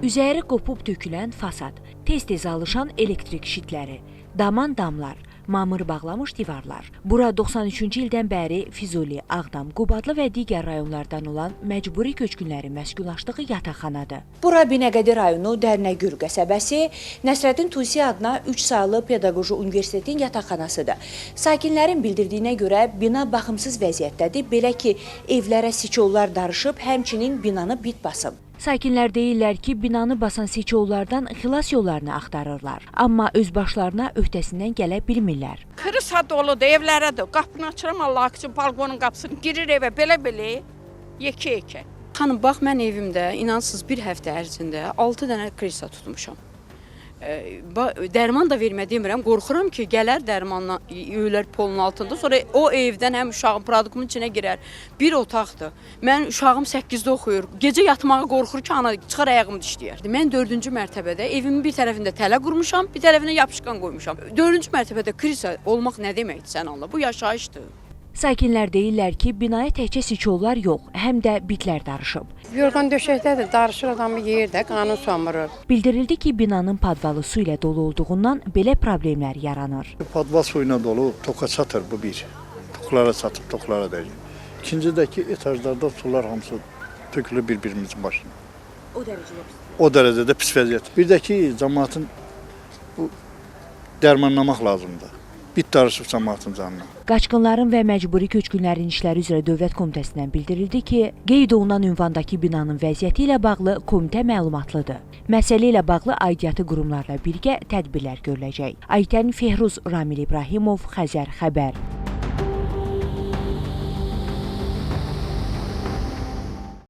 Üzəri qopub tökülən fasad, tez-tez alışan elektrik şitləri, daman damlar, mamır bağlamış divarlar. Bura 93-cü ildən bəri Füzuli, Ağdam, Qubadlı və digər rayonlardan olan məcburi köçkünlərin məskunlaşdığı yataqxanadır. Bura Binəqədi rayonu Dərnəgül qəsəbəsi, Nəsrəddin Tusi adına 3 saylı Pedaqoji Universitetin yataqxanasıdır. Sakinlərin bildirdiyinə görə bina baxımsız vəziyyətdədir, belə ki, evlərə siçovlar darışıb, həmçinin binanı bit basıb. Sakinlər deyirlər ki, binanı basan siçovlardan xilas yollarını axtarırlar, amma öz başlarına öhdəsindən gələ bilmirlər. Kırısa doludur, evlərə də. Qapını açıram Allah üçün, balkonun qapısını girir evə belə-belə, yekə-yekə. Xanım, bax mən evimdə inansız bir həftə ərzində 6 dənə krisa tutmuşam. Dərman da vermə demirəm, qorxuram ki, gələr dərmanla ölər polun altında. Sonra o evdən həm uşağım produkumun içinə girər. Bir otaqdır. Mənim uşağım 8-də oxuyur. Gecə yatmağa qorxur ki, ana çıxar ayağımı dişləyər. Mən 4-cü mərtəbədə evimin bir tərəfində tələ qurmuşam, bir tərəfinə yapışqan qoymuşam. 4-cü mərtəbədə krisa olmaq nə deməkdir sən Allah? Bu yaşayışdır. Sakinlər deyirlər ki, binaya təkcə siçovlar yox, həm də bitlər darışıb. Yorğan döşəkdədir, darışır adamı yeyir də, qanın somurur. Bildirildi ki, binanın podvalı su ilə dolu olduğundan belə problemlər yaranır. Podval suyla dolu, toka çatır bu bir. Toklara çatıb, toklara dəyir. İkinci də ki, etajlarda sular hamısı tökülür bir-birimizin başına. O dərəcədə pis. O dərəcədə pis vəziyyət. Bir də ki, cəmaatın bu dərmanlamaq lazımdır. Bit darışıb cəmaatın canına. Qaçqınların və məcburi köçkünlərin işləri üzrə Dövlət Komitəsindən bildirildi ki, qeyd olunan ünvandakı binanın vəziyyəti ilə bağlı komitə məlumatlıdır. Məsələ ilə bağlı aidiyyatı qurumlarla birgə tədbirlər görüləcək. Aytən Fehruz, Ramil İbrahimov, Xəzər xəbər.